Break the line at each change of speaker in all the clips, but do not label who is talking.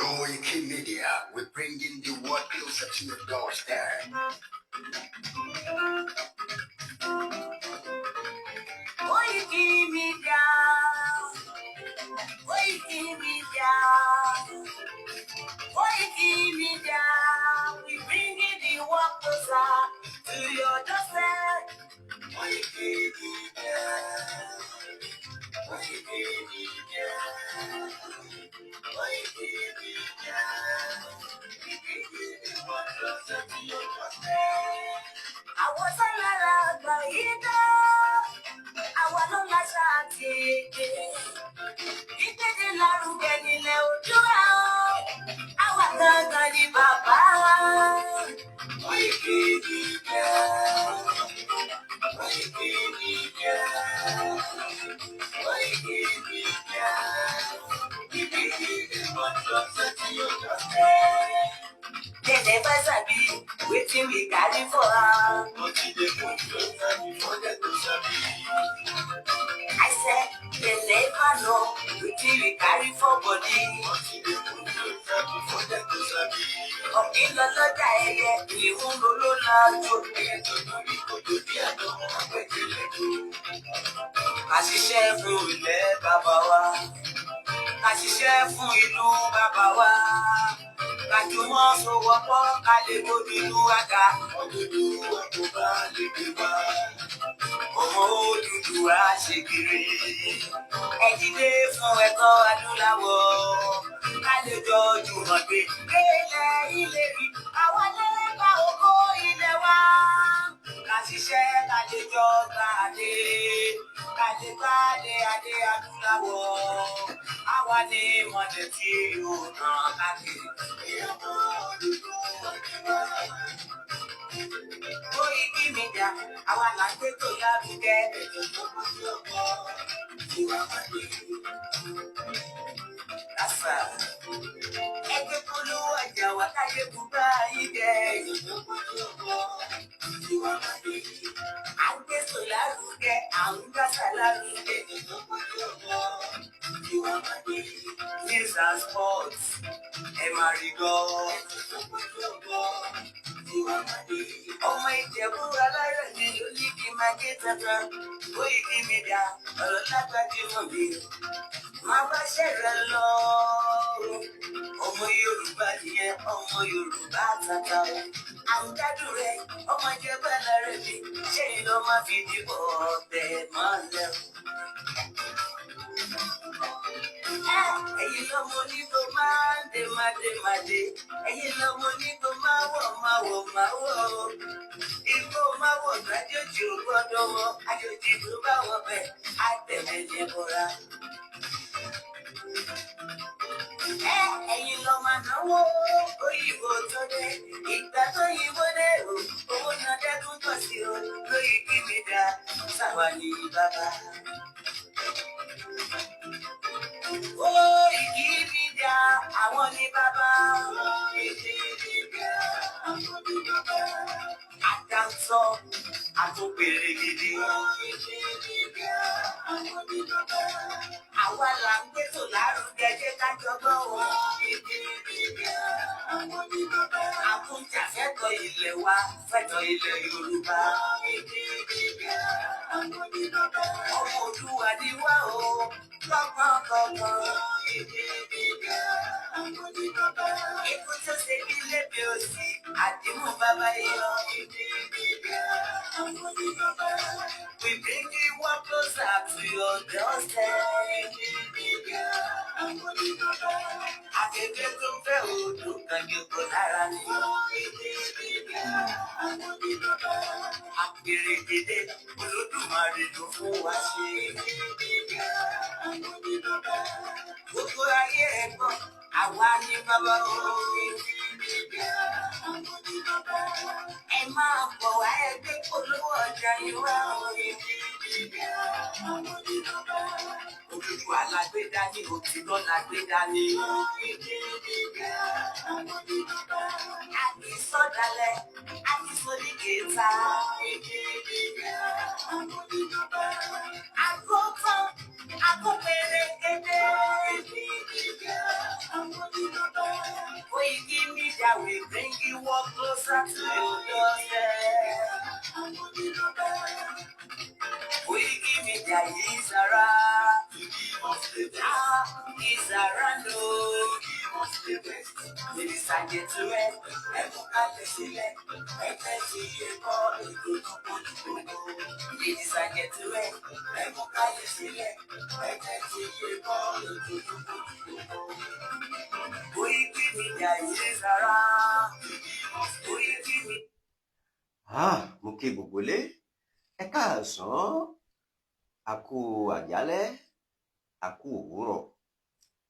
Koiki Media, we're bringing the world closer to your doorstep.
Koiki Media, Koiki Media, Koiki Media, we bringing the world closer to your doorstep. Koiki Media, Koiki Media, Koiki Media, we bringing the world closer to your doorstep. Àwọn tó lára àgbà yìí dá, àwa ló láṣà àti èdè. Ìkéde lárugẹ nílẹ̀ Oòduà o, àwa gangan ni bàbá. Koiki Media, Koiki Media, Koiki Media, ìkéde the world closer to your doorstep. Dem never sabi wetin we carry for hand.
Nothing dey put closer before dem go sabi.
I said dem never know wetin we carry for body.
Nothing dey put closer before dem go sabi.
Ọ̀kín lọ lọ́jà ẹyẹ ìhun ló ló lájò.
Ẹyẹ tó lórí kodò bí àdán apẹ̀tẹ̀lẹ̀dò.
Ká ṣiṣẹ́ fún ilẹ̀ bàbá wa. Ká ṣiṣẹ́ fún ìlú bàbá wa. Ká jùmọ̀ sowọ́pọ̀ ká lè gbódúdú àga.
Òdúdúwà kó bá lè gbé wá.
Ọmọ Odùduwà ṣe kiri. Ẹ dìde fún ẹ̀tọ́ adúláwọ̀. Ká lè jọ jùmọ̀ gbé. Ilẹ̀ ìlérí àwa lè gba ògo ilẹ̀ wa. Ká ṣiṣẹ́ ká lè jọ gbàdé. Ká lè gbàdé adé adúláwọ̀. Àwa ní ìmọ̀lẹ̀ tí yóò tàn káàkiri.
Ọmọ Odùduwà ni wá.
Koiki Media, àwa là ń gbé tó lárugẹ.
Ètò tó kọjú ọkọ tiwa máa dé.
Kàṣà. Ẹgbẹ́ polówó ọjà wà káyé bùbá yín jẹ.
Ètò tó kọjú ọkọ tiwa máa dé.
À ń gbé tó lárugẹ, à ń gbàṣà lárugẹ.
Ètò tó kọjú ọkọ tiwa máa dé.
News and sports, ẹ máa rí gbọ́.
Ètò tó kọjú ọkọ tiwa máa dé.
Ọmọ Ìjẹ̀bú aláyọ̀ ni ló ní kí n máa ké tantan. Koiki Media, ọ̀rọ̀ lágbájú mọ̀ mi. Máa bá ṣẹ̀rẹ̀ lọ. Ọmọ Yorùbá nìyẹn, ọmọ Yorùbá tata o. À ń gbádùn rẹ̀, ọmọ Ìjẹ̀bú alárẹ̀ mi. Ṣé ìlọ máa fi dìbò ọ̀tẹ̀ mọ́lẹ̀ o? Ẹ̀yin lọ́mọ onígbò máa ń dé máa dé máa dé. Ẹ̀yin lọ́mọ onígbò máa wọ̀ máa wọ̀ máa wọ̀ o. Igbó máa wọ̀ gbàjọ́jì ò gbọ́dọ̀ wọ̀. Àjòjì tó bá wọ̀ bẹ́ẹ̀ á tẹ̀lé ní bọ́ra. Ẹ̀yin lọ máa náwó òyìnbó tó dé. Ìgbà tó yìnbó dé o, owó náà dẹ́kun pọ̀ sí o. Koiki Media, sáwà ní bàbá. Koiki Media, àwọn ní bàbá.
Koiki Media, àwọn ní bàbá.
Àdáńtọ́ àtúnpèrè gidi.
Koiki Media, àwọn ní bàbá.
Àwa là ń gbé tò lárugẹ jẹ́ ká jọgbọ́n o.
Koiki Media, àwọn ní bàbá.
Àkúnjà fẹ́tọ̀ ilẹ̀ wa, fẹ́tọ̀ ilẹ̀ Yorùbá.
Koiki Media, àwọn ní bàbá.
Ọmọ Oòduà ni wá o, tọkàntọkàn.
Koiki Media, àwọn ní bàbá.
Ikú tó ṣe bí lébi òsì, àdìmú bàbá yọ.
Koiki Media, àwọn ní bàbá.
We bring you one closer to your doorstep.
Koiki Media, àwọn ní bàbá.
Akẹ́kẹ́ tó ń fẹ́ odò kan jòkó lára ni.
Koiki Media, àwọn ní bàbá.
Àpèrègèdè Olódùmarè ló fún wa ṣe.
Koiki Media, àwọn ní bàbá.
Gbogbo ayé ẹ̀ gbọ́, àwa ní bàbá o.
Koiki Media, àwọn ní bàbá.
Ẹ máa bọ̀ wá ẹgbẹ́ polówó ọjà yìí wá o.
Koiki Media, àwọn ní bàbá.
Odùduwà la gbé dání, òtítọ́ la gbé dání.
Koiki Media, àwọn ní bàbá.
A kì í sọ̀dálẹ̀, a kì í sọ̀díkèéta.
Koiki Media, àwọn ní bàbá.
Àkótán, àkópèrègèdè.
Koiki Media, àwọn ní bàbá.
and gentlemen, ẹ mú kalẹ̀ sílẹ̀, ẹ tẹ́tí ẹ gbọ́ ètò tó kojú gbogbo. Ladies and gentlemen, ẹ mú kalẹ̀ sílẹ̀, ẹ tẹ́tí ẹ gbọ́ ètò tó kojú gbogbo. Koiki Media is around. Koiki Media.
Ah, mo kí gbogbo lé, ẹ káàsán, àkú àjálẹ́, àkú òwúrọ̀,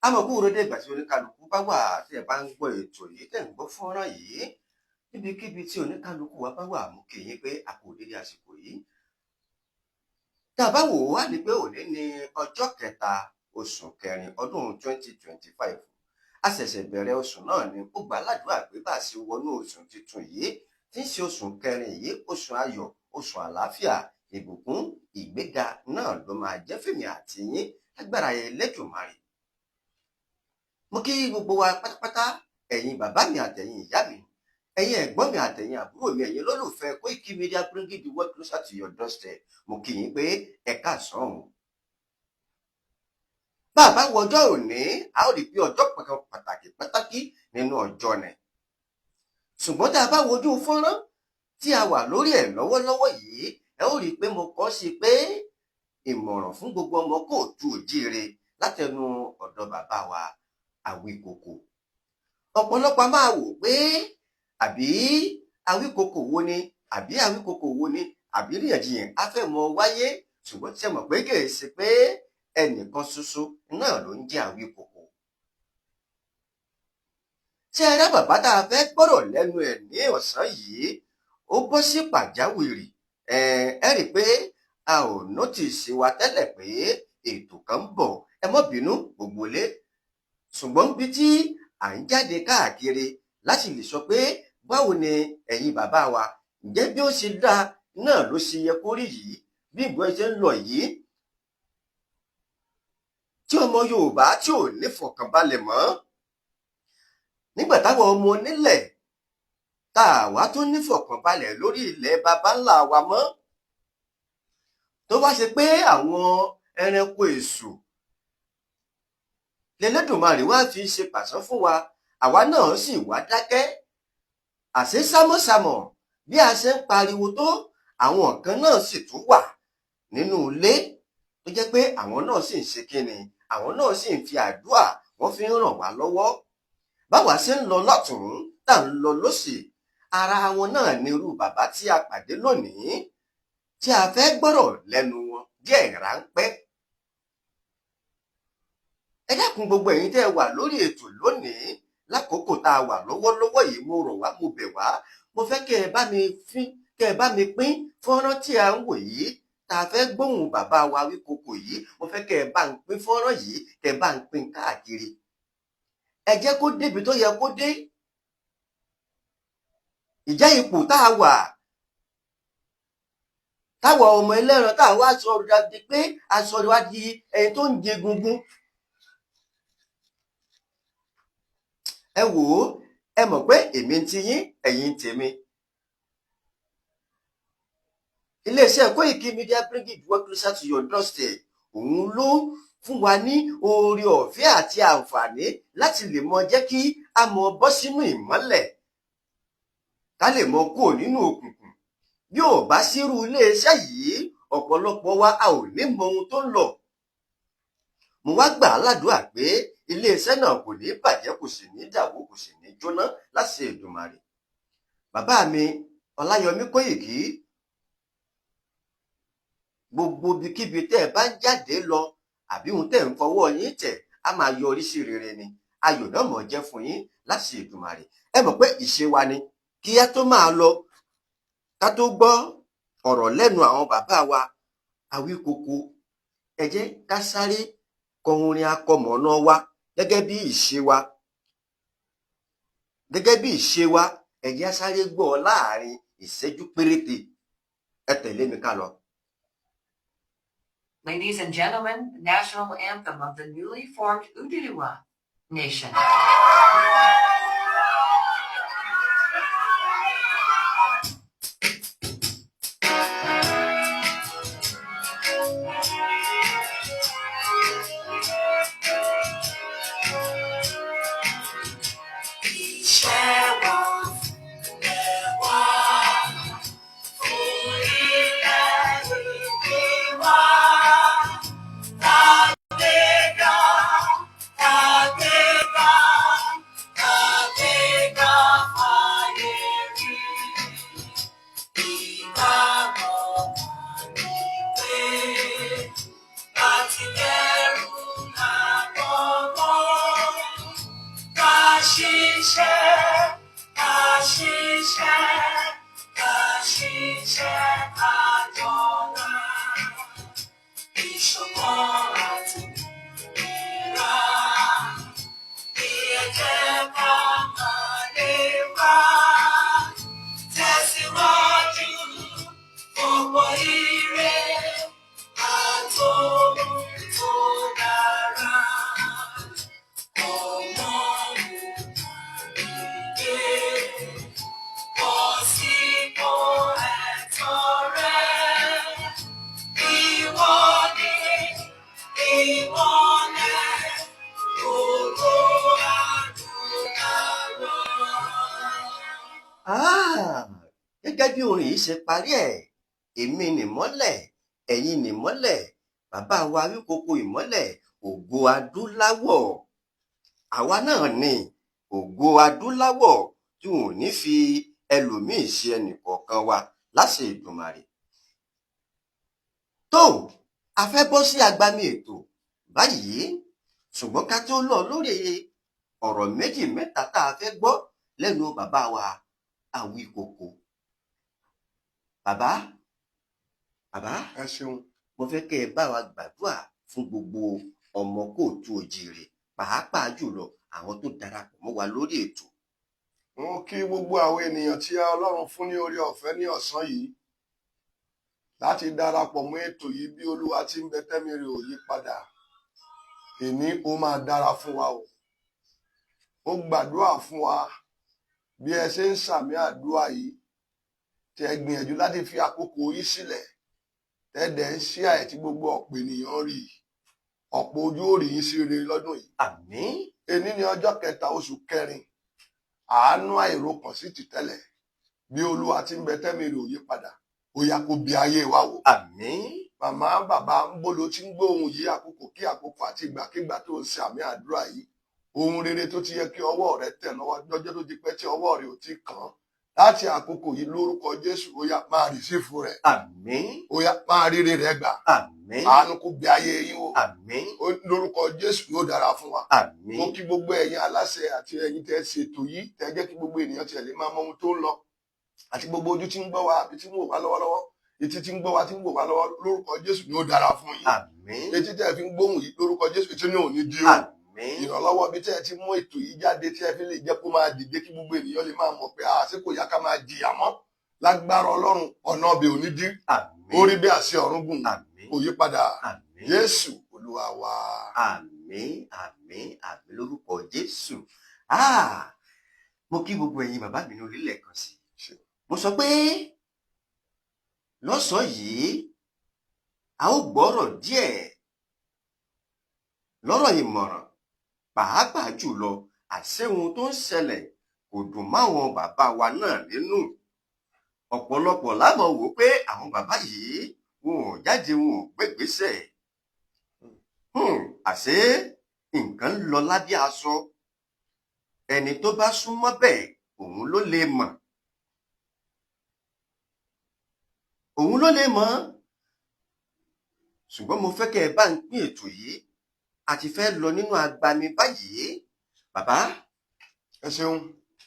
àmọ̀kú òròdé ìgbà tí oníkálukú bá wà tí ẹ bá ń gbọ́ ètò yìí, tẹ̀ ń gbọ́ fọ́nrán yìí níbikíbi tí oníkálukú wa bá wà, mo kí yín pé àkú dédé àsìkò yìí. Tá a bá wò ó wá ní pé òní ní ọjọ́ kẹta oṣù kẹrin ọdún 2025. A ṣẹ̀ṣẹ̀ bẹ̀rẹ̀ oṣù náà ni. Ó gbà ládùúgbà pé bá a ṣe wọnú oṣù tuntun yìí tí ń ṣe oṣù kẹrin yìí, oṣù ayọ̀, oṣù àlàáfíà, ìbùkún, ìgbéga náà ló máa jẹ́ fèmí àti yín lágbára Ẹlẹ́dùmarè. Mo kí gbogbo wa pátápátá, ẹ̀yin bàbá mi àtẹ̀yin ìyá mi, ẹ̀yin ẹ̀gbọ́n mi àtẹ̀yin àbúrò mi, ẹ̀yin lólùfẹ́ Koiki Media, bringing the world closer to your doorstep. Mo kí yín pé ẹ káàsán o. Bàbá wo ọjọ́ òní, a ó rí pé ọjọ́ pàtàkì pàtàkì nínú ọjọ́ ni. Ṣùgbọ́n tá a bá wojú fọ́nrán tí a wà lórí ẹ̀ lọ́wọ́lọ́wọ́ yìí, ẹ ó rí i pé mo kọ sí i pé ìmọ̀ràn fún gbogbo ọmọ káàárọ̀ oòjíire látẹnu ọ̀dọ̀ bàbá wa Àwíkòkò. Ọ̀pọ̀lọpọ̀ a máa wò pé àbí Àwíkòkò wo ni, àbí Àwíkòkò wo ni, àbí ríyànjiyàn á fẹ́ mọ wáyé. Ṣùgbọ́n tí ẹ mọ̀ pé kì í ṣe pé ẹnìkan ṣoṣo náà ló ń jẹ́ Àwíkòkò. Ṣé ẹ rá bàbá tá a fẹ́ gbọ́rọ̀ lẹ́nu ẹ̀ ní ọ̀sán yìí, ó bọ́ sí pàjáwìrì. Ẹ rí i pé a ò notice wa tẹ́lẹ̀ pé ètò kan ń bọ̀. Ẹ má bínú gbogbo lé, ṣùgbọ́n bí tí à ń jáde káàkiri láti lè sọ pé báwo ni ẹ̀yin bàbá wa, ǹjẹ́ bí ó ṣe dáa náà ló ṣe yẹ kó rí yìí, bí ìgbọ́n ṣe ń lọ yìí, tí ọmọ Yorùbá tí ò ní fọkànbalẹ̀ mọ́, nígbà táwọn ọmọ onílẹ̀ tá a wá tó nífọ̀kànbalẹ̀ lórí ilẹ̀ baba ńlá wa mọ́, tó wá ṣe pé àwọn ẹranko èṣù lẹ́lẹ́dùnmarè wá fi ṣe pàṣán fún wa, àwa náà sì wá dákẹ́. Àṣé sámọ̀sámọ̀ bí a ṣe ń pariwo tó, àwọn kan náà sì tún wà nínú ilé tó jẹ́ pé àwọn náà sì ń ṣe kíni, àwọn náà sì ń fi àdúrà wọ́n fi ń ràn wá lọ́wọ́. Báwa ṣe ń lọ lọ́tùn tá à ń lọ lọ́sì, ara wọn náà ní irú bàbá tí a pàdé lónìí tí a fẹ́ gbọ́rọ̀ lẹ́nu wọn díẹ̀ ráńpẹ́. Ẹ dákun, gbogbo ẹ̀yin tẹ́ ẹ wà lórí ètò lónìí lákòókò tá a wà lọ́wọ́lọ́wọ́ yìí, mo rọ̀ wá, mo bẹ̀ wá, mo fẹ́ kẹ́ ẹ bá mi fín, kẹ́ ẹ bá mi pín fọ́nrán tí a ń wò yìí tá a fẹ́ gbóhùn bàbá wa Awíkòkò yìí. Mo fẹ́ kẹ́ ẹ bá ń pín fọ́nrán yìí, kẹ́ ẹ bá ń pín káàkiri. Ẹ jẹ́ kó débi tó yẹ kó dé. Ìjẹ́ ipò tá a wà, táwa ọmọ ẹlẹ́ran tá a wá sọ di pé a sọ wá di ẹni tó ń jẹ gungun. Ẹ wò ó, ẹ mọ̀ pé èmi ń ti yín, ẹ̀yin ń tèmi. Iléeṣẹ́ Koiki Media, bringing the world closer to your doorstep, òun ló fún wa ní oore ọ̀fẹ́ àti àǹfààní láti lè mọ jẹ́ kí a mọ bọ́ sínú ìmọ́lẹ̀, ká lè mọ kúrò nínú òkùnkùn. Bí ò bá sírú iléeṣẹ́ yìí, ọ̀pọ̀lọpọ̀ wa a ò ní mọ ohun tó ń lọ. Mo wá gbà á ládùúrà pé iléeṣẹ́ náà kò ní bàjẹ́, kò sì ní dàwó, kò sì ní jóná láṣẹ Èdùmàrè. Bàbá mi Ọláyọmí Kóìkí, gbogbo ibikíbi tẹ́ ẹ bá ń jáde lọ àbí ohun tẹ́ ẹ ń fọwọ́ yín tẹ̀ á máa yọrí sí rere ni, ayọ̀ náà mọ̀ jẹ́ fún yín láṣẹ Èdùmàrè. Ẹ mọ̀ pé ìṣe wa ni kí á tó máa lọ, ká tó gbọ́ ọ̀rọ̀ lẹ́nu àwọn bàbá wa Awíkòkò, ẹ jẹ́ ká sáré kọ orin akọmọ̀nà wa gẹ́gẹ́ bí ìṣe wa, gẹ́gẹ́ bí ìṣe wa. Ẹ jẹ́ á sáré gbọ́ láàrin ìṣẹ́jú péréte. Ẹ tẹ̀lé mi ká lọ.
Ladies and gentlemen, the national anthem of the newly formed Oduduwa Nation.
Iṣẹ́ nìmọ́lẹ̀, ògo adúláwọ̀.
Ah, gẹ́gẹ́ bí orin yìí ṣe parí ẹ̀, èmi nìmọ́lẹ̀, ẹ̀yin nìmọ́lẹ̀, bàbá wa Awíkoko ìmọ́lẹ̀, ògo adúláwọ̀. Àwa náà ni ògo adúláwọ̀ tí wọn ò ní fi ẹlòmíì ṣe ẹnìkọ̀ọ̀kan wa láṣẹ Èdùmàrè. Tó, a fẹ́ bọ́ sí agbami ètò báyìí, ṣùgbọ́n ká tó lọ lórí ọ̀rọ̀ méjì mẹ́ta tá a fẹ́ gbọ́ lẹ́nu bàbá wa Awíkoko. Bàbá, bàbá,
Ẹ ṣeun.
mo fẹ́ kẹ́ ẹ bá wa gbàdúrà fún gbogbo ọmọ kóòtù òjìrè, pàápàá jùlọ àwọn tó darapọ̀ mọ́ wa lórí ètò.
Mo kí gbogbo àwọn ènìyàn tí Ọlọ́run fún ní oore ọ̀fẹ́ ní ọ̀sán yìí láti darapọ̀ mọ́ ètò yìí. Bí Olúwa ti ń bẹ tẹ́mi rẹ̀ ò yí padà, èní ó máa dára fún wa o. Ó gbàdúrà fún wa bí ẹ ṣe ń sàmì àdúrà yìí, tí ẹ gbìyànjú láti fi àkókò yìí sílẹ̀, tẹ́ dẹ̀ ń ṣí àyè tí gbogbo ọ̀pọ̀ ènìyàn rí, ọ̀pọ̀ ojú ò rí yín sí rere lọ́dún yìí.
Àmín.
Èní ní ọjọ́ kẹta oṣù kẹrin, àánú àìrokàn sí ti tẹ́lẹ̀. Bí Olúwa ti ń bẹ tẹ́mi rẹ̀ ò yí padà, ó yá kó bí ayé wa wò.
Àmín.
Màmá, bàbá, ń bolo tí ń gbóhùn yìí, àkókò kí àkókò àti ìgbàkigbà tó ń ṣe àmì àdúrà yìí, ohun rere tó ti yẹ kí ọwọ́ rẹ tẹ̀ lọ́wọ́ lọ́jọ́ tó ti pẹ́ tí ọwọ́ rẹ ò ti kàn án, láti àkókò yìí lórúkọ Jésù, ó yá máa rìsífù rẹ̀.
Àmín.
Ó yá máa ríre rẹ̀ gbà.
Àmín.
Àánú kó bí ayé yín wò.
Àmín.
Lórúkọ Jésù yóò dára fún wa.
Àmín.
Mo kí gbogbo ẹ̀yin aláṣẹ àti ẹ̀yin tẹ́ ṣètò yìí, tẹ́ jẹ́ kí gbogbo ènìyàn tiẹ̀ lè máa mọ ohun tó ń lọ, àti gbogbo ojú tí ń gbọ́ wa àbí tí ń wò wá lọ́wọ́lọ́wọ́, etí tí ń gbọ́ wa tí ń wò wá lọ́wọ́, lórúkọ Jésù yóò dára fún yín.
Àmín.
Etí tẹ́ fi ń gbóhùn yìí, lórúkọ Jésù, etí náà ò ní di o.
Àmín.
Ìrànlọ́wọ́ bí tẹ́ ẹ ti mú ètò yìí jáde, tí ẹ fi lè jẹ́ kó máa dìde kí gbogbo ènìyàn lè máa mọ̀ pé àṣé kò yá ká máa jìyà mọ́, lágbára Ọlọ́run ọ̀nà ọbẹ̀ ò ní dí.
Àmín.
Orí bí àṣẹ ọ̀run gùn.
Àmín.
Kò yí padà.
Àmín.
Jésù Olúwa wa.
Àmín, àmín, àmín lórúkọ Jésù. Mo kí gbogbo ẹ̀yin bàbá mi ní orílẹ̀ kan sí. Mo sọ pé lọ́sàn-án yìí a ó gbọ́rọ̀ díẹ̀ lọ́rọ̀ ìmọ̀ràn, pàápàá jùlọ àṣé ohun tó ń ṣẹlẹ̀ kò dùn máwọn bàbá wa náà nínú. Ọ̀pọ̀lọpọ̀ lámọ̀ wò pé àwọn bàbá yìí wọn ò jáde, wọn ò gbégbèsè. Àṣé nǹkan ń lọ lábẹ́ aṣọ, ẹni tó bá súnmọ́ bẹ́ẹ̀ òun ló lè mọ̀. Òun ló lè mọ̀. Ṣùgbọ́n mo fẹ́ kẹ́ ẹ bá ń pín ètò yìí, a ti fẹ́ lọ nínú agbami báyìí. Bàbá.
Ẹ ṣeun.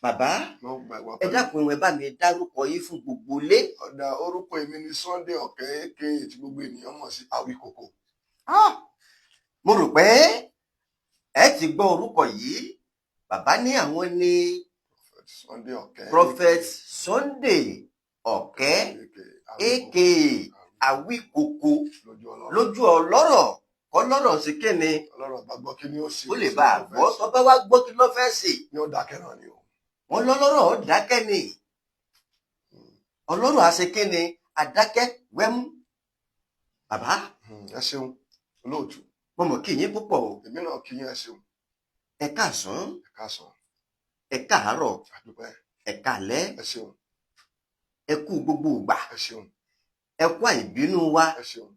Bàbá,
Mo gbà wá
ẹ
pẹ̀lú.
dákun, ẹ bá mi dárúkọ yín fún gbogbo ilé.
Ọ̀dà, orúkọ èmi ni Sunday Ọ̀kẹ́ aka tí gbogbo ènìyàn mọ̀ sí Awíkoko.
Mo rò pé ẹ ti gbọ́ orúkọ yìí. Bàbá ní àwọn ní
Sunday Ọ̀kẹ́.
Prophet Sunday Ọ̀kẹ́ aka Awíkoko
lójú ọlọ́rọ̀.
Lójú ọlọ́rọ̀, kọlọ́rọ̀ sí kíni?
Ọlọ́rọ̀ bá gbọ́ kí ni ó ṣe.
Ó lè bá a gbọ́, tó bá wá gbọ́ kí ló fẹ́ ṣe.
Ní ó dákẹ́ náà ni o.
Wọ́n lọ́lọ́rọ̀ ó dákẹ́ ni. Ọlọ́rọ̀ á ṣe kíni? Adákẹ́ wẹ́mú. Bàbá.
Ẹ ṣeun olóòtú.
Mo mọ̀ kí yín púpọ̀ o.
Èmi náà kí yín, ẹ ṣeun.
Ẹ káàsán.
Ẹ káàsán.
Ẹ káàárọ̀.
Àdúpẹ́.
Ẹ káalẹ́.
Ẹ ṣeun.
Ẹ kú gbogbo ìgbà.
Ẹ ṣeun.
Ẹ kú àìbínú wa.
Ẹ ṣeun.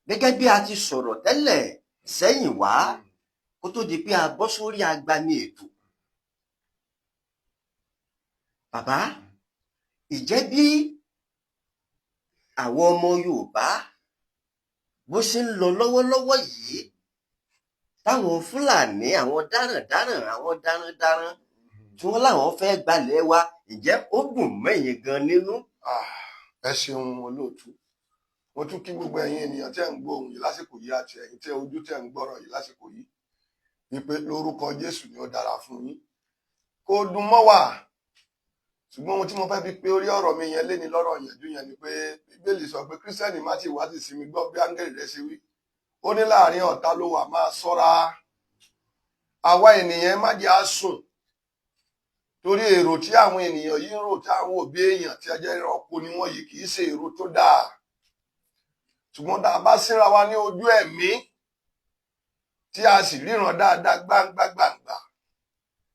Gẹ́gẹ́ bí a ti sọ̀rọ̀ tẹ́lẹ̀ sẹ́yìn wá, kó tó di pé a bọ́ sórí agbami ètò. Bàbá, ìjẹ́ bí àwọn ọmọ Yorùbá bó ṣe ń lọ lọ́wọ́lọ́wọ́ yìí, táwọn Fúlàní, àwọn dáràndáràn, àwọn darandaran tí wọ́n láwọn fẹ́ gbalẹ̀ wa, ǹjẹ́ ó dùn mẹ́yìn gan nínú?
Ẹ ṣeun olóòtú. Mo tún kí gbogbo ẹ̀yin ènìyàn tẹ́ ń gbọ́ ohùn yìí lásìkò yìí àti ẹ̀yin tẹ́ ojú tẹ́ ń gbọ́rọ̀ yìí lásìkò yìí, wípé lórúkọ Jésù ni ó dára fún yín. Kò dùn mọ́ wa, ṣùgbọ́n ohun tí mo fẹ́ fi pé orí ọ̀rọ̀ mi yẹn léni lọ́rọ̀ ìyànjú yẹn ni pé Bíbélì sọ pé Kírísítẹ́nì má ti wá sí sinmi gbọ́ bí áńgẹ́lì rẹ̀ ṣe wí. Ó ní láàrin ọ̀tá ló wà, máa ṣọ́ra. Àwa ènìyàn má jẹ́ á sùn, torí èrò tí àwọn ènìyàn yìí ń rò, tí àwọn òbí èèyàn tí ajẹ́ ẹranko ni wọ́n yìí, kì í ṣe èrò tó dáa. Ṣùgbọ́n tá a bá síra wa ní ojú ẹ̀mí, tí a sì ríran dáadáa gbangba gbangba,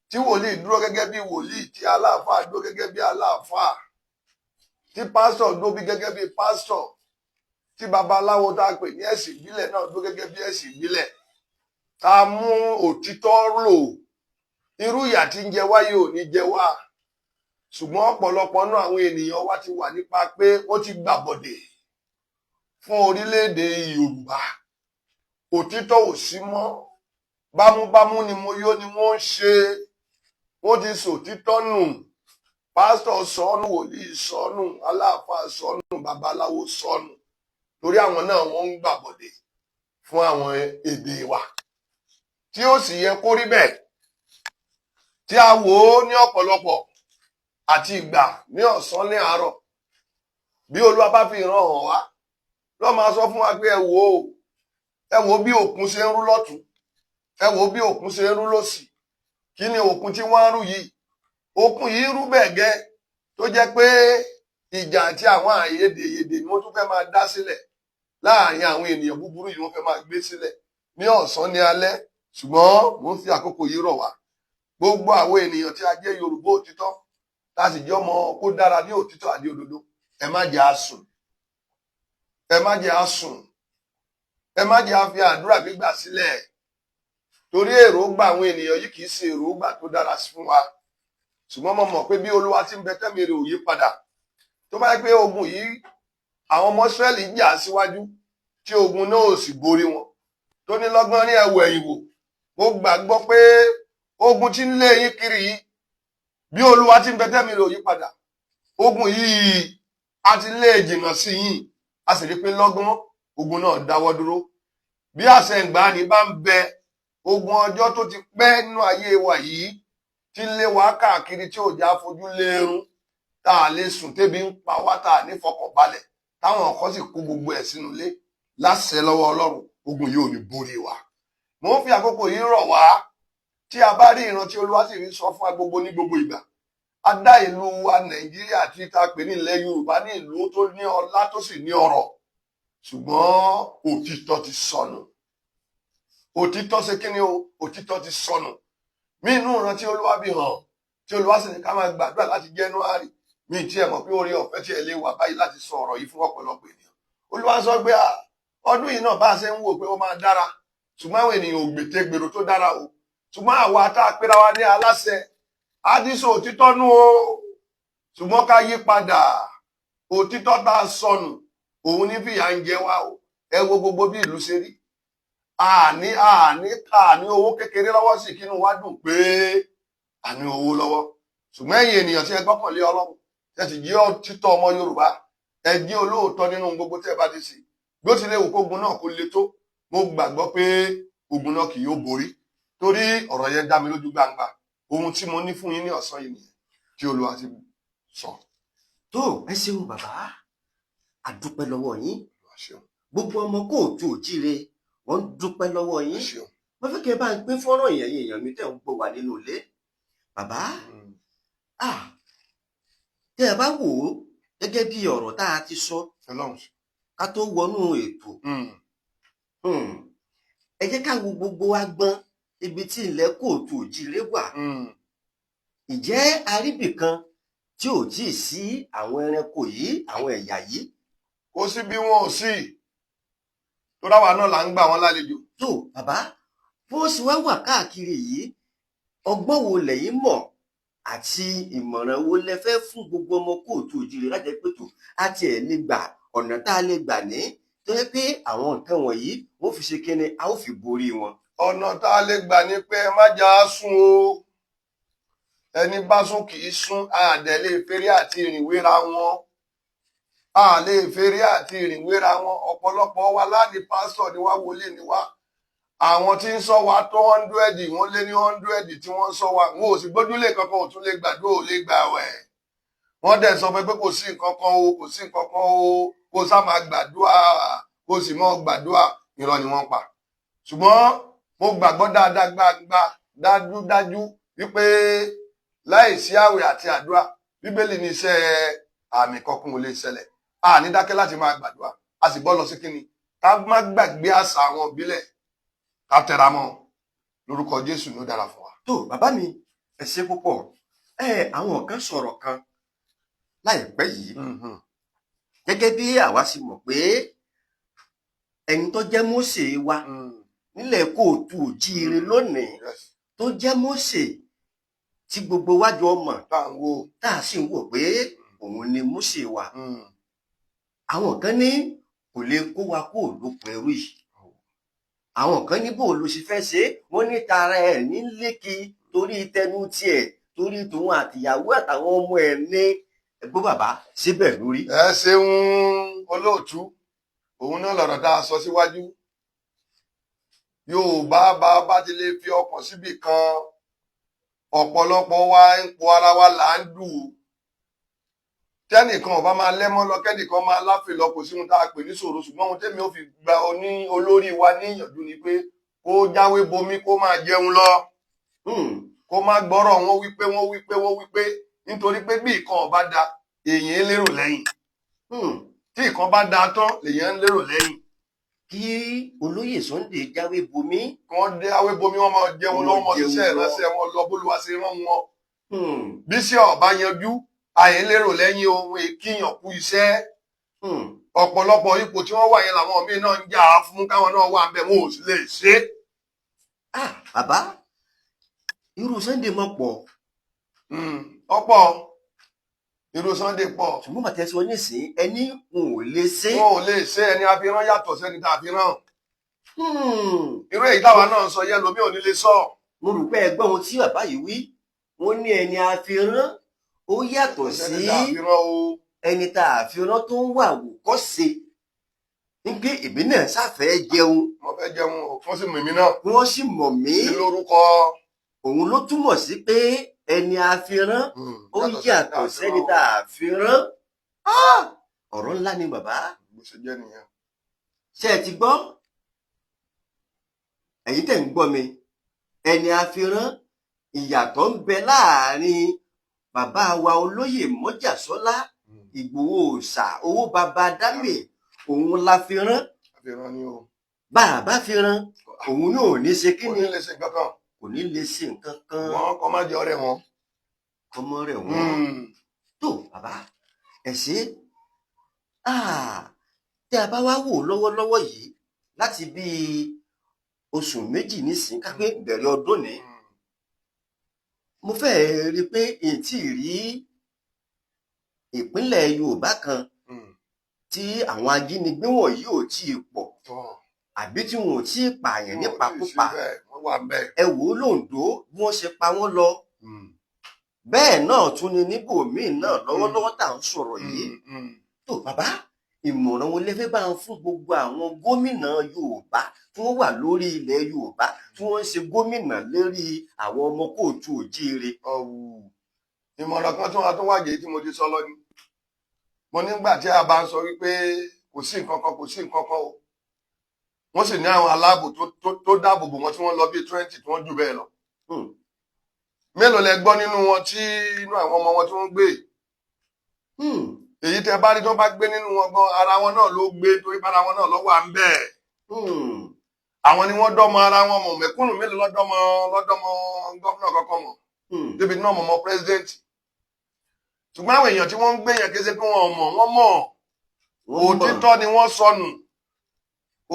tí wòlíì dúró gẹ́gẹ́ bí wòlíì, tí aláàfáà dúró gẹ́gẹ́ bí aláàfáà, tí pásítọ̀ dúró bí gẹ́gẹ́ bí pásítọ̀, tí babaláwo tá a pè ní ẹ̀sìn ìbílẹ̀ náà dúró gẹ́gẹ́ bí ẹ̀sìn ìbílẹ̀, tá a mú òtítọ́ lò, irú ìyà tí ń jẹ wá yìí ò ní jẹ wá. Ṣùgbọ́n ọ̀pọ̀lọpọ̀ náà àwọn ènìyàn wa ti wà nípa pé wọ́n ti gbàbọ̀dè fún orílẹ̀-èdè Yorùbá. Òtítọ́ ò sí mọ́, bámúbámú ni mo yó ni wọ́n ń ṣe, wọ́n ti sòtítọ́ nù. Pásítọ̀ sọnù, wòlíì sọnù, aláàfáà sọnù, babaláwo sọnù, torí àwọn náà wọ́n ń gbàbọ̀dè fún àwọn èdè wa, tí ó sì yẹ kó rí bẹ́ẹ̀. Tí a wò ó ní ọ̀pọ̀lọpọ̀ àti ìgbà ní ọ̀sán ní àárọ̀, bí Olúwa bá fi ìran hàn wá, ló máa sọ fún wa pé ẹ wò ó, ẹ wò ó bí òkun ṣe ń rú lọ́tún, ẹ wò ó bí òkun ṣe ń rú lósì. Kí ni òkun tí wọ́n ń rú yìí? Òkun yìí rú bẹ́ẹ̀ gẹ́ tó jẹ́ pé ìjà àti àwọn àìyedèyedè ni wọ́n tún fẹ́ máa dá sílẹ̀ láàrin àwọn ènìyàn búburú yìí, wọ́n fẹ́ máa gbé sílẹ̀ ní ọ̀sán ní alẹ́. Ṣùgbọ́n mò ń fi àkókò yìí rọ̀ wá, gbogbo àwọn ènìyàn tí a jẹ́ Yorùbá òtítọ́, tá a sì jẹ́ ọmọ kó dára ní òtítọ́ àti òdodo, ẹ má jẹ́ a sùn, ẹ má jẹ́ a sùn, ẹ má jẹ́ a fi àdúrà gbígbà sílẹ̀, torí èròǹgbà àwọn ènìyàn yìí kì í ṣe èròǹgbà tó dára fún wa. Ṣùgbọ́n mo mọ̀ pé bí Olúwa ti ń bẹ tẹ́mi rẹ̀ ò yí padà, tó bá yẹ pé ogun yìí àwọn ọmọ Ísírẹ́lì jà síwájú tí ogun náà ò sì borí wọn, tó ní lọ́gbọ́n ní ẹ̀wọ̀ ẹ̀yìn wò, mo gbàgbọ́ pé ogun tí ń lé yín kiri yìí, bí Olúwa ti ń bẹ tẹ́mi rẹ̀ ò yí padà, ogun yìí a ti lé jìnnà sí yín, a sì rí pé lọ́gbọ́n ogun náà dáwọ́ dúró. Bí àṣẹ ìgbàanì bá ń bẹ, ogun ọjọ́ tó ti pẹ́ nínú ayé wa yìí tí ń lé wa káàkiri, tí ò já fojú léerun, tá a lè sùn, tébi ń pa wá, tá a ní fọkànbalẹ̀, táwọn kan sì kó gbogbo ẹ̀ sínú ilé, láṣẹ lọ́wọ́ Ọlọ́run, ogun yìí ò ní borí wa. Mò ń fi àkókò yìí rọ̀ wá, tí a bá rí ìran tí Olúwa sì fi sọ fún wa gbogbo ní gbogbo ìgbà, a dá ìlú wa Nàìjíríà tí ta pè ní ilẹ̀ Yorùbá ní ìlú tó ní ọlá tó sì ní ọrọ̀, ṣùgbọ́n òtítọ́ ti sọnù. Òtítọ́ ṣe kí ni o? Òtítọ́ ti sọnù. Mí inú ìran tí Olúwa fi hàn, tí Olúwa sì ní ká máa gbàdúrà láti January, mi tí ẹ mọ̀ pé orí ọ̀fẹ́ tí ẹ lè wà báyìí láti sọ ọ̀rọ̀ yìí fún ọ̀pọ̀lọpọ̀ ènìyàn. Olúwa sọ pé ọdún yìí náà bá a ṣe ń wò pé ó máa dára, ṣùgbọ́n àwọn ènìyàn ò gbètè gbèrò tó dára o. Ṣùgbọ́n àwa tá a pera wa ní aláṣẹ, á ti sọ òtítọ́ nù o, ṣùgbọ́n ká yí padà. Òtítọ́ tá a sọnù òun ní fìyà ń jẹ wá o. Ẹ wo gbogbo bí ìlú ṣe rí, àní àní àní owó kékeré lọ́wọ́ sì kínú wa dùn pé àní owó lọ́wọ́. Ṣùgbọ́n ẹ̀yin ènìyàn tí ẹ gbọ́kànlé Ọlọ́run, ẹ sì jẹ́ òtítọ́ ọmọ Yorùbá, ẹ jẹ́ olóòótọ́ nínú gbogbo tí ẹ bá ti ṣe, bí ó ti lè wù kógun náà kó le tó, mo gbàgbọ́ pé ogun náà kì yóò borí, torí ọ̀rọ̀ yẹn dá mi lójú gbangba. Ohun tí mo ní fún yín ní ọ̀sán yìí nìyẹn tí Olúwa ti sọ.
Tó, ẹ ṣeun bàbá, a dúpẹ́ lọ́wọ́ yín.
Olúwa ṣeun.
Gbogbo ọmọ kóòtù òjíire wọ́n ń dúpẹ́ lọ́wọ́
Ẹ
yín.
ṣeun.
Mo fẹ́ kí ẹ bá ń pín fọ́nrán yẹn, èèyàn mi tẹ̀ ń gbọ́ wà nínú ilé bàbá. Tẹ́ ẹ bá wò ó gẹ́gẹ́ bí ọ̀rọ̀ tá a ti sọ
Ọlọ́run ṣe.
ká tó wọnú ètò, ẹ jẹ́ ká wo gbogbo agbọn ibi tí ilẹ̀ kóòtù òjíire wà. Ǹjẹ́ aríbì kan tí ò tíì sí àwọn ẹranko yìí, àwọn ẹ̀yà yìí?
Kò sí bí wọn ò sí, tó dáwà náà là ń gbà wọn lálejò.
Tó bàbá, bó sì wá wà káàkiri yìí, ọgbọ́n wo lẹ̀yin mọ̀ àti ìmọ̀ràn wo lẹ fẹ́ fún gbogbo ọmọ kóòtù òjíire láti pé tó àti ẹ̀ lè gbà ọ̀nà tá a lè gbà ní tó yẹ pé àwọn nǹkan wọ̀nyí wọ́n fi ṣe kíni, a ó fi borí wọn?
Ọ̀nà tá a lè gbà ní pé ẹ má jà á sùn o. Ẹni bá sùn kì í sùn. Àdẹ̀ lè fèrè àti ìrìn wéra wọn, a lè fèrè àti ìrìn wéra wọn. Ọ̀pọ̀lọpọ̀ wa láti pásítọ̀ ni wá, wọlé ni wá, àwọn tí ń sọ wa tó 100, wọ́n lé ní 100 tí wọ́n ń sọ wa, wọn ò sì gbójúlé kankan, ò tún lè gbàdúrà, ò lè gbà wẹ̀. Wọ́n dẹ̀ sọ pé kò sí nǹkan kan o, kò sí nǹkan kan o, kò sá máa gbàdúrà, kò sì mọ́ gbàdúrà. Irọ́ ni wọ́n pa. Ṣùgbọ́n mo gbàgbọ́ dáadáa gbangba dájúdájú wípé láì sí àwẹ̀ àti àdúrà, Bíbélì ní iṣẹ́ àmì kankan ò lè ṣẹlẹ̀. A ní dákẹ́ láti máa gbàdúrà. A sì gbọ́dọ̀ sí kíni, ká má gbàgbé àṣà àwọn ìbílẹ̀, ká tẹra mọ́. Lórúkọ Jésù, ló dára fún wa.
Tó bàbá mi, ẹ ṣé púpọ̀. Ẹ àwọn kan sọ̀rọ̀ kan láìpẹ́ yìí, gẹ́gẹ́ bí àwa ṣe mọ̀ pé ẹni tó jẹ́ Mósè wa nílẹ̀ kóòtù òjíire lónìí, tó jẹ́ Mósè tí gbogbo wa jọ mọ̀,
tá à ń wo,
tá a sì ń wò pé òun ni Mósè wa, àwọn kan ní kò lè kó wa kó lóko ẹrú yìí. Àwọn kan ní bó ló ṣe fẹ́ ṣe é, wọ́n ní tara ẹ̀ ní lékì, torí tẹnu tiẹ̀, torí tòun àtìyàwó àtàwọn ọmọ ẹ̀ ní ẹgbẹ́ bàbá síbẹ̀ lórí.
Ẹ ṣeun olóòtú. Òun náà lọ̀rọ̀ tá a sọ síwájú. Yorùbá bá ti lè fi ọkàn síbì kan, ọ̀pọ̀lọpọ̀ wa ń po ara wa là ń dù ú. Tẹ́nìkan ọba máa lẹ́mọ́ lọ, kẹ́nìkan máa láfè lọ, kò sí ohun tá a pè ní ṣòro. Ṣùgbọ́n ohun tẹ́mi ó fi gba oní olórí wa níyànjú ni pé kó jáwé bomi, kó máa jẹun lọ, kó má gbọ́rọ̀ wọn wípé wọ́n wípé wọ́n wípé, nítorí pé bí ìkan ọba da, èèyàn ń lérò lẹ́yìn. Tí ìkan bá da tán, lèèyàn ń lérò lẹ́yìn.
Kí olóyè Sunday jáwé bomi.
Kí wọ́n jáwé bomi, wọ́n máa jẹun lọ́wọ́, mọ́
jẹun
ṣiṣẹ́
lọ.
Ìránṣẹ́ wọn lọ bólúwa ṣe rán wọn. Bí sí ọba yanjú, àyè lérò lẹ́yìn ohun èkìyàn kú iṣẹ́. Ọ̀pọ̀lọpọ̀ ipò tí wọ́n wà yẹn làwọn míín náà ń jà á fún, káwọn náà wà ń bẹ̀, wọn ò sì lè ṣe é.
Ah bàbá, irú Sunday mọ̀ pọ̀.
Ọ̀pọ̀ irú Sunday pọ̀.
Ṣùgbọ́n bàtẹ́ sọ nísìnyí, ẹni n ò lè ṣe.
Wọn ò lè ṣe. Ẹni àfihàn yàtọ̀ sẹ́ni tá a fi rán. Irú èyí táwa náà ń sọ yẹn lomi ò ní lè sọ.
Mo rò pé ẹgbẹ́ ohun tí bàbá yìí wí, wọ́n ní ẹni àfihàn ó yàtọ̀ sí
sẹ́ni tá a fi rán o.
Ẹni tá a fi rán tó ń wà wòkọ́ṣe ń gbé èmi náà sáfẹ́ jẹun.
Mo fẹ́ jẹun o, wọ́n sì mú èmi náà.
Wọ́n sì mọ̀ mí.
Ní lórúkọ.
Òun ló túmọ̀ sí pé ẹni àfihàn ó yàtọ̀ sẹ́ni tá a fi rán. Ah! Ọ̀rọ̀ ńlá ni bàbá.
Bó ṣe jẹ́ nìyẹn.
Ṣé ẹ ti gbọ́? Ẹ̀yin tẹ̀ ń gbọ́ mi, ẹni àfihàn, ìyàtọ̀ ń bẹ láàrin bàbá wa olóyè Mọ́jàsọ́lá Ìgbòho òòṣà owó bàbá dámì, òun la fi rán.
Àfihàn ni o.
Bàbá fi rán, òun náà ò ní ṣe kí
Kò
ni?
ní lè ṣe nǹkan kan.
Kò ní lè ṣe nǹkan kan.
Wọ́n kọ́ má jẹ́ ọ̀rẹ́ wọn.
Ọmọ rẹ̀ wọ́n tó bàbá ẹ̀ ṣe. Tí a bá wá wò lọ́wọ́lọ́wọ́ yìí, láti bíi oṣù 2 nísìnyí, ká pé bẹ̀rẹ̀ ọdún ní, mo fẹ́ rí i pé n tí ì rí ìpínlẹ̀ Yorùbá kan tí àwọn ajínigbé wọ̀nyí ò tí ì pọ̀ àbí tí wọn ò tí ì pààyàn nípakúpa.
Wọ́n wà bẹ́ẹ̀.
Ẹ wò ó lóńdó, bí wọ́n ṣe pa wọ́n lọ, bẹ́ẹ̀ náà tún ni níbòmíì náà lọ́wọ́lọ́wọ́ tá à ń sọ̀rọ̀ yìí. Tó bàbá, ìmọ̀ràn wo lẹ fẹ́ bá ń fún gbogbo àwọn gómìnà Yorùbá tí wọ́n wà lórí ilẹ̀ Yorùbá, tí wọ́n ń ṣe gómìnà lérí àwọn ọmọ kóòtù òjíire?
Ọ̀wù, ìmọ̀ràn kan tó wà tó wàjẹ́ tí mo ti sọ lọ ni mo nígbà tí a bá ń sọ wípé kò sí nǹkan kan, kò sí nǹkan kan o, wọ́n sì ní àwọn aláàbò tó dáàbò bò wọ́n tí wọ́n lọ bíi 20, tí wọ́n jù bẹ́ẹ̀ lọ. Mélòó lẹ gbọ́ nínú wọn tí inú àwọn ọmọ wọn tí wọ́n gbé? Èyí tẹ bá rí tí wọ́n bá gbé nínú wọn gan, ara wọn náà ló gbé, torí bára wọn náà ló wà ń bẹ́ẹ̀. Àwọn ni wọ́n dọ́mọ ara wọn mọ̀. Mẹ̀kúnnù mélòó lọ́dọ́mọ gómìnà kankan mọ̀ débi náà mọ̀ mọ́ president? Ṣùgbọ́n àwọn èèyàn tí wọ́n ń gbé yẹn, kì í ṣe pé wọ́n mọ̀, wọ́n mọ̀.
Wọ́n mọ̀.
Òtítọ́ ni wọ́n sọnù,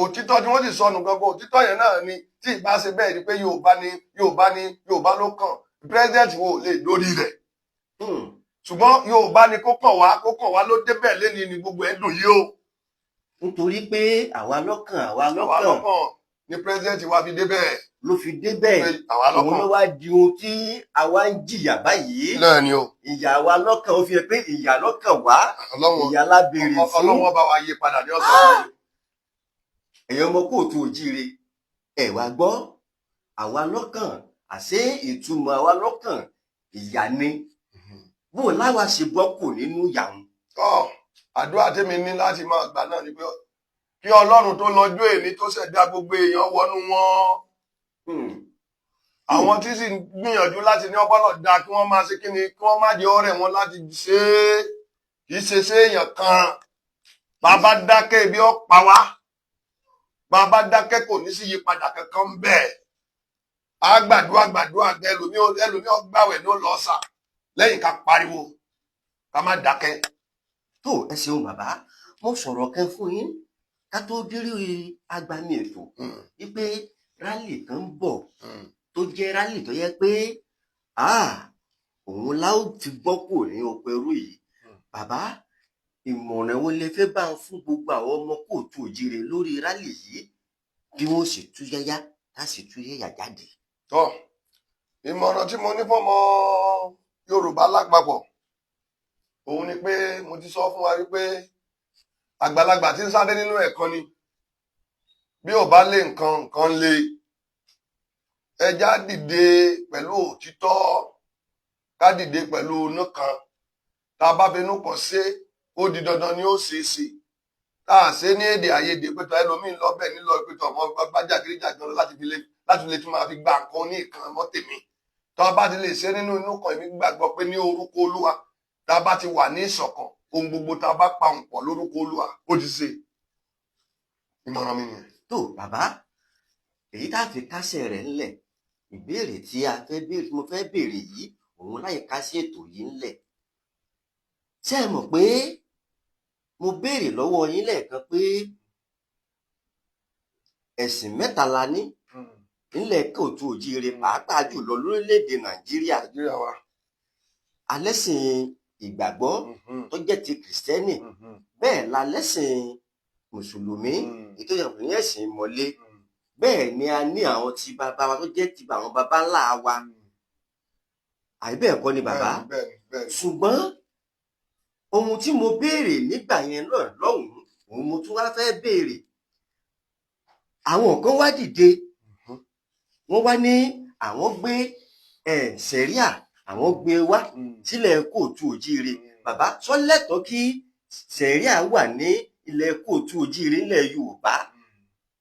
òtítọ́ tí wọ́n sì sọnù gangan, òtítọ́ yẹn náà ni tí ìbá ṣe bẹ́ẹ̀ ni pé Yorùbá ni, Yorùbá ni, Yorùbá ló kàn, president wo lè lórí rẹ̀. Ṣùgbọ́n Yorùbá ni kó kàn wá, kó kàn wá ló débẹ̀ lẹ́ni ni gbogbo ẹ̀ dùn yìí o.
Nítorí pé àwa lọ́kàn, àwa
àwa
lọ́kàn
lọ́kàn ni president wa fi débẹ̀.
Ló fi débẹ̀.
Pé àwa
Òun
lọ́kàn
ló wá di ohun tí àwa ń jìyà báyìí.
Náà ni o.
Ìyà wa lọ́kàn, ó fi hàn pé ìyà lọ́kàn wá.
Ọlọ́run
Ìyà la béèrè fún.
Ọlọ́run bá wa yí padà ní ọ̀sán yìí.
Ẹ̀yin ọmọ kóòtù òjíire, ẹ wá gbọ́, àwa lọ́kàn, àṣé ìtumọ̀ àwa lọ́kàn ìyà ni? Bó láwa ṣe bọ́ kù nínú ìyà wọn?
Tọ́ àdúrà tèmi ní láti máa gbà náà ni pé kí Ọlọ́run tó lọ́jọ́ èní tó ṣẹ̀dá gbogbo èèyàn wọnú wọn, àwọn tí sì ń gbìyànjú láti ní ọpọlọ da, kí wọ́n máa ṣe kí ni, kí wọ́n má jẹ́ ọ̀rẹ́ wọn láti ṣe é. Kì í ṣe ṣe èèyàn kan. Bàbá dákẹ́, ibi ó pa wá. Bàbá dákẹ́, kò ní sí yípadà kankan bẹ́ẹ̀. Á gbàdúrà gbàdúrà, ẹlòmíì ẹlòmíì ó gbàwẹ̀ ní ó lọ sà lẹ́yìn. Ká pariwo, ká má dákẹ́.
Tó, ẹ ṣeun bàbá. Mo sọ̀rọ̀ kan fún yín ká tó dérí agbami ètò wípé rally kan ń bọ̀ tó jẹ́ rally tó yẹ pé òun la ó fi gbọ́ kù ní oko ẹrú yìí. Bàbá, ìmọ̀ràn wo lẹ fẹ́ bá ń fún gbogbo àwọn ọmọ kóòtù òjìrè lórí rally yìí, bí wọ́n sì tú yáyá tá sì tú yáyà jáde?
Tọ́, ìmọ̀ràn tí mo ní fọ́mọ Yorùbá lápapọ̀ òun ni pé mo ti sọ fún wa wípé àgbàlagbà tí ń sáré nínú ẹ̀kọ́ ni bí ò bá lé nǹkan, nǹkan lé. Ẹja dìde pẹ̀lú òtítọ́, ká dìde pẹ̀lú inú kan. Tá a bá fi inú kan ṣe, ó di dandan ni ó ṣeé ṣe. Tá a ṣe ní èdè àìyedè pẹ̀tọ́, ẹlòmíín lọ bẹ́ẹ̀ nílọ pẹ̀tọ́, ọmọ bá jàgídíjàgan lọ láti lè tún máa fi gba nǹkan ní ìkan mọ́ tèmi. Tá a bá ti lè ṣe nínú inú kan, èmi gbàgbọ́ pé ní orúkọ Olúwa, tá a bá ti wà ní ìṣọ̀kan, ohun gbogbo tá a bá pa òun pọ̀ lórúkọ Olúwa, ó ti ṣe. Ìmọ̀ràn mi nìyẹn.
Tó bàbá, èyí tá a fi kásẹ̀ rẹ̀ ńlẹ̀, ìbéèrè tí a fẹ́ béèrè, tí mo fẹ́ béèrè yìí, òun láì kásẹ̀ ètò yìí ńlẹ̀. Ṣé ẹ mọ̀ pé mo béèrè lọ́wọ́ yín lẹ́ẹ̀kan pé ẹ̀sìn mẹ́ta la ní nílẹ̀ kóòtù òjíire, pàápàá jùlọ lórílẹ̀‐èdè Nàìjíríà?
Nàìjíríà wa.
Alẹ́sìn ìgbàgbọ́ tó jẹ́ ti Kìrìsìtẹ́nì, bẹ́ẹ̀ la lẹ́sìn Mùsùlùmí, ètò ìyàwó ní ẹ̀sìn ìmọ̀le, bẹ́ẹ̀ ni a ní àwọn ti bàbá wa tó jẹ́ ti àwọn bàbá ńlá wa. Àbí bẹ́ẹ̀ kọ́ ni, bàbá?
Bẹ́ẹ̀ni, bẹ́ẹ̀ni.
Ṣùgbọ́n ohun tí mo béèrè nígbà yẹn náà lọ́hùn-ún, òun mo tún wá fẹ́ béèrè. Àwọn kan wá dìde, wọ́n wá ní àwọn gbé ẹ̀ sẹ̀ríà, àwọn gbé wá sílẹ̀ kóòtù òjíire. Bàbá, sọ lẹ́tọ̀ọ́ kí sẹ̀ríà wà ní ilẹ̀ kóòtù òjíire, nílẹ̀ Yorùbá,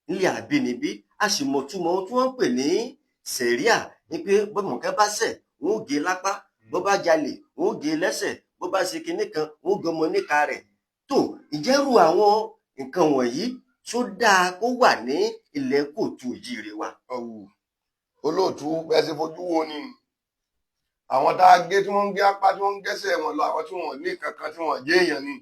nílẹ̀ àbínibí? A sì mọ̀ túmọ̀ ohun tí wọ́n ń pè ní sẹ̀ríà ní pé bọ́mọ̀kẹ́ bá ṣẹ̀, wọ́n ó gé lápá, bó bá jalè, wọ́n ó gé lẹ́sẹ̀, bó bá ṣe kinní kan, wọ́n ó gé ọmọ níka rẹ̀. Tó ìjẹ́rù àwọn nǹkan wọ̀nyí tó dáa kó wà ní ilẹ̀ kóòtù òjíire wa?
Ọ̀wù olóòtú, bẹ́ẹ̀ ṣe fojú wo ni àwọn tá a gé, tí wọ́n ń gé apá, tí wọ́n ń gẹ́sẹ̀ wọn lọ, àwọn tí wọ́n ní kankan, tí wọ́n jẹ́ èèyàn ni.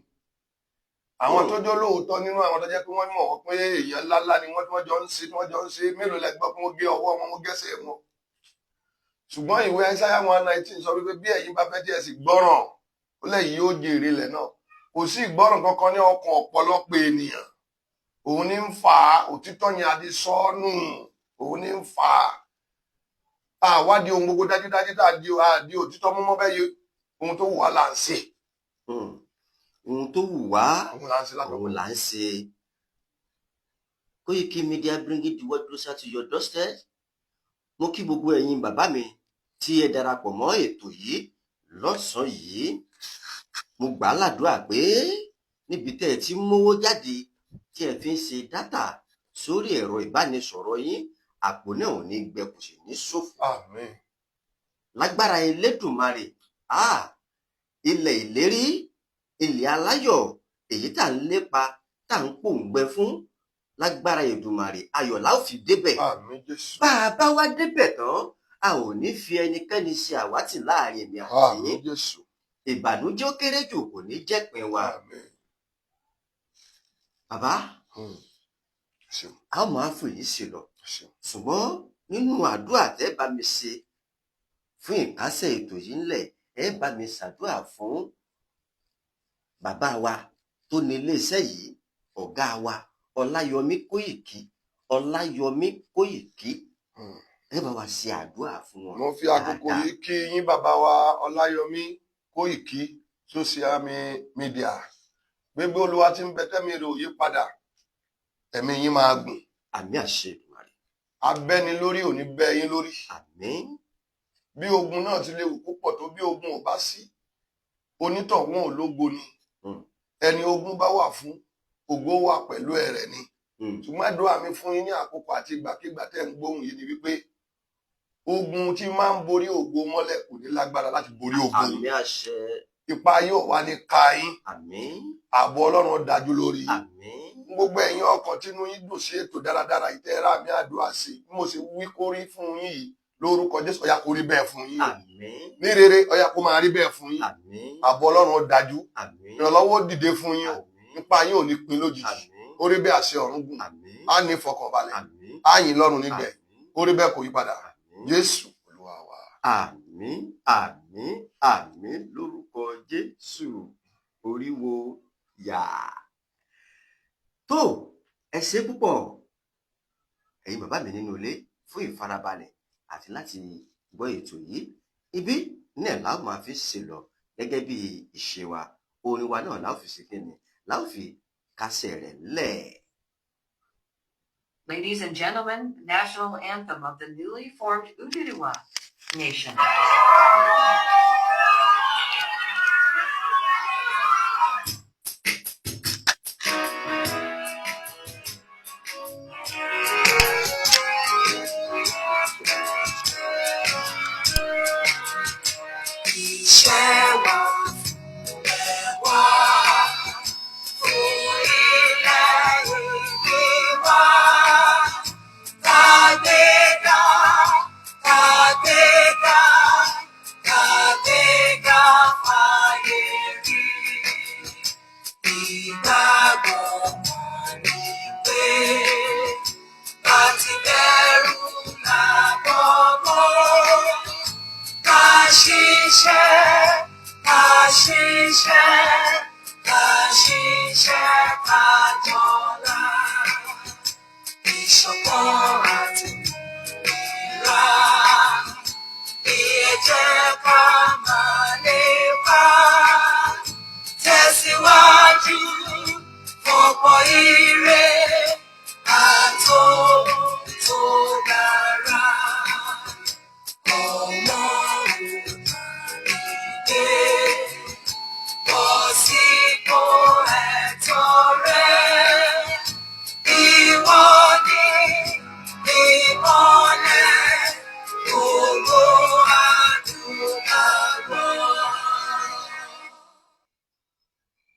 Àwọn tó jó lóòótọ́ nínú àwọn tó jẹ́ pé wọ́n mọ̀ wọ́n pé èèyàn ńláńlá ni wọ́n, tí wọ́n jọ ń ṣe, tí wọ́n jọ ń ṣe, mélòó lẹ gbọ́ pé wọ́n gé ọwọ́ wọn, wọ́n gẹ́sẹ̀ wọn? Ṣùgbọ́n ìwé Aísáyà 119 sọ wípé bí ẹ̀yin bá fẹ́ tí ẹ sì gbọ́ràn, ó lẹ́yìn yóò jèrè ilẹ̀ náà. Kò sí ìgbọ́ràn kankan ní ọkàn ọ̀pọ̀lọpọ̀ ènìyàn. Òun ní ń fà á. Òtítọ́ yẹn àti sọ́ọ́nù, òun ní ń fà á. Àwádìí ohun gbogbo dájúdájú, tá a di òtítọ́ mú mọ́ bẹ́ẹ̀ yẹ, ohun tó wù wá là ń ṣe.
Ohun tó wù wá
òun là ń ṣe lápapọ̀.
Òun là ń ṣe. Koiki Media, bringing the world closer to your doorstep. Mo kí gbogbo ẹ̀yin bàbá mi tí ẹ darapọ̀ mọ́ ètò yìí lọ́sàn-án yìí. Mo gbà á ládùúrà pé níbi tẹ́ ẹ ti ń mówó jáde tí ẹ fi ń ṣe data sórí ẹ̀rọ ìbánisọ̀rọ̀ yín, àpò náà ò ní gbẹ, kò sì ní ṣòfò.
Àmín.
Lágbára Elédùmarè, ilẹ̀ ìlérí, ilẹ̀ aláyọ̀, èyí tá à ń lépa, tá à ń pòǹgbẹ fún, lágbára Èdùmàrè, ayọ̀ la ó fi débẹ̀.
Àmín Jésù.
Bá a bá wá débẹ̀ tán, a ò ní fi ẹnikẹ́ni ṣe àwátì láàrin èmi àti
Àmín
yín.
Jésù.
Ìbànújẹ́ ó kéré jù kò ní jẹ́pin wa.
Àmín.
Bàbá,
Ṣeun.
a ó máa fòyí sí lọ.
Ṣeun.
Ṣùgbọ́n nínú àdúrà tẹ́ bá mi ṣe fún ìkásẹ̀ ètò yìí ńlẹ̀, ẹ bá mi ṣàdúrà fún bàbá wa tó ní iléeṣẹ́ yìí, ọ̀gá wa Ọláyọmí Kóìkí, Ọláyọmí Kóìkí. Ẹ bá wa ṣe àdúrà fún wọn
Mo fi àkókò
dáadáa.
yìí kí yín, bàbá wa Ọláyọmí Kóìkí, social media. Gbégbé Olúwa tí ń bẹ, tẹ́mi rè ò yí padà, ẹ̀mí yín máa gùn.
Àmín, àṣẹ Èdùmàrè.
Abẹ́ni lórí ò ní bẹ́ yín lórí.
Àmín.
Bí ogun náà ti léwu púpọ̀ tó, bí ogun ò bá sí, onítọ̀hún ò lógo ni. Ẹni ogun bá wà fún, ògo wà pẹ̀lú ẹ̀rẹ̀ ni. Ṣùgbọ́n àdúrà mi fún yín ní àkókò àti ìgbàkigbà tẹ́ ń gbóhùn yìí ni wípé ogun tí máa ń borí ògo mọ́lẹ̀ kò ní lágbára láti borí ògo yìí.
Àmín, àṣẹ.
Ipa yóò wá ní ká yín.
Àmín.
Ààbò Ọlọ́run ó dájú lórí yín.
Àmín.
Gbogbo ẹ̀yin ọkàn tínú yín dùn sí ètò dáradára ìtẹ́ra mi àdúrà sí bí mo ṣe wí kó rí fún yín yìí lórúkọ Jésù, ó yá kó rí bẹ́ẹ̀ fún yín o.
Àmín.
Ní rere, ó yá kó máa rí bẹ́ẹ̀ fún yín.
Àmín.
Ààbò Ọlọ́run ó dájú.
Àmín.
Ìrànlọ́wọ́ ó dìde fún yín o.
Àmín.
Ipa yín ò ní pin lójijì.
Àmín.
Ó rí bẹ́ẹ̀, àṣẹ ọ̀run gùn.
Àmín.
Á ní ìfọkànbalẹ̀.
Àmín.
Á yìn lọ́run nígbẹ̀.
Àmín.
Ó rí bẹ́ẹ̀, kò yí padà.
Àmín.
Jésù Olúwa wa.
Àmín, àmín, àmín lórúkọ Jésù. Oríwo yà tó. Ẹ ṣé púpọ̀, ẹ̀yin bàbá mi nínú ilé, fún ìfarabalẹ̀ àti láti gbọ́ ètò yìí. Ibi náà la ó máa fi ṣe lọ gẹ́gẹ́ bí ìṣe wa. Orin wa náà la ó fi ṣe kíni, la ó fi kásẹ̀ rẹ̀ lẹ̀.
Ladies and gentlemen, the national anthem of the newly formed Oduduwa Nation.
Thank